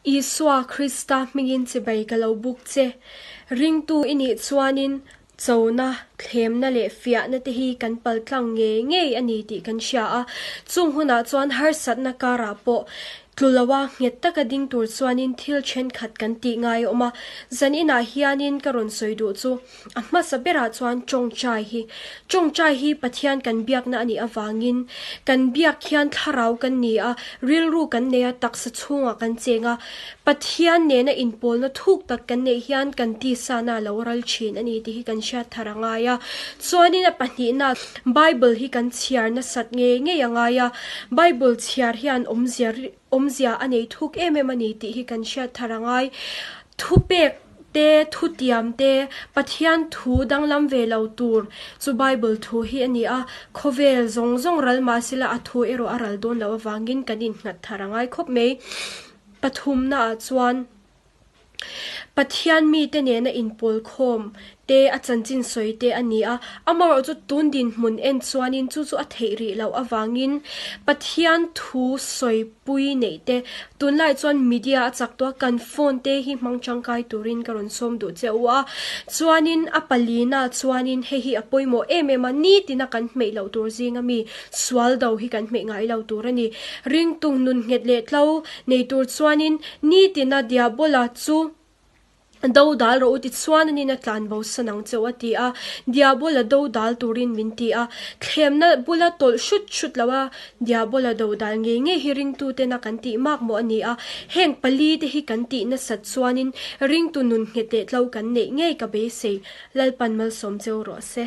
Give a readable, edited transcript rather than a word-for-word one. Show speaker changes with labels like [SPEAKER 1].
[SPEAKER 1] Isua Krista hmingin chibai ka lo buk che. Ringtu i nih chuanin chona, thlemna leh fiahna te hi kan paltlang ngei ngei a ni tih kan hria a. Chung hunah chuan harsatna karah pawh tlu loa nghet taka ding tur chuanin thil thenkhat kan tih ngai a awm a. Zaninah hianin ka rawn sawi duh chu A hmasa berah chuan tawngtai hi. Tawngtai hi Pathian kan biakna a nih avangin kan biak hian thlarau kan ni a, rilru kan nei a, taksa chhungah kan cheng a. Pathian nena inpawlna thuk tak kan neih hian kan tisana a lo ral thin a ni tih hi kan hriat thar a ngai a. Chuanin a pahnihna Bible hi kan chhiar nasat ngei ngei a ngai a. Bible chhiar hian awmzia awmzia a nei thuk em em a ni tih hi kan hriat thar a ngai. Thupek te, thutiam te, Pathian thu danglam ve lo tur chu Bible thu hi a ni a, khawvel zawng zawng ral mah sela a thu erawh a ral dawn loh avangin kan innghat thar a ngai khawp mai. Pathumna ah chuan Pathian mite nena inpawl khawm te a chanchin sawi te a ni a, amaherawh chu tun dinhmun en chuanin chu chu a theih rih loh avangin Pathian thu sawi pui neih te tunlai chuan media a chak tawh a, kan phone te hi hmang tangkai turin ka rawn sawm duh che u a, chuanin a palina chuanin hei hi a pawimawh em em a, nitina kan hmeih loh tur zinga mi sual do hi kan hmeih ngai lo tur a ni. Ringtung nun nghet leh tlo nei tur chuanin nitina diabola chu Do dal rawh u tichuan anin a tlan bo san ang cheu a ti a, Diabola do dal turin min ti a, thlemna bula tawlh hrut hrut lo a, Diabola do dal ngei ngei hi ringtuten a kan tih mak maw a ni a, heng pali te hi kan tih nasat chuanin ringtu nun nghet leh tlo kan neih ngei ka beisei, Lalpan malsawm cheu rawh se.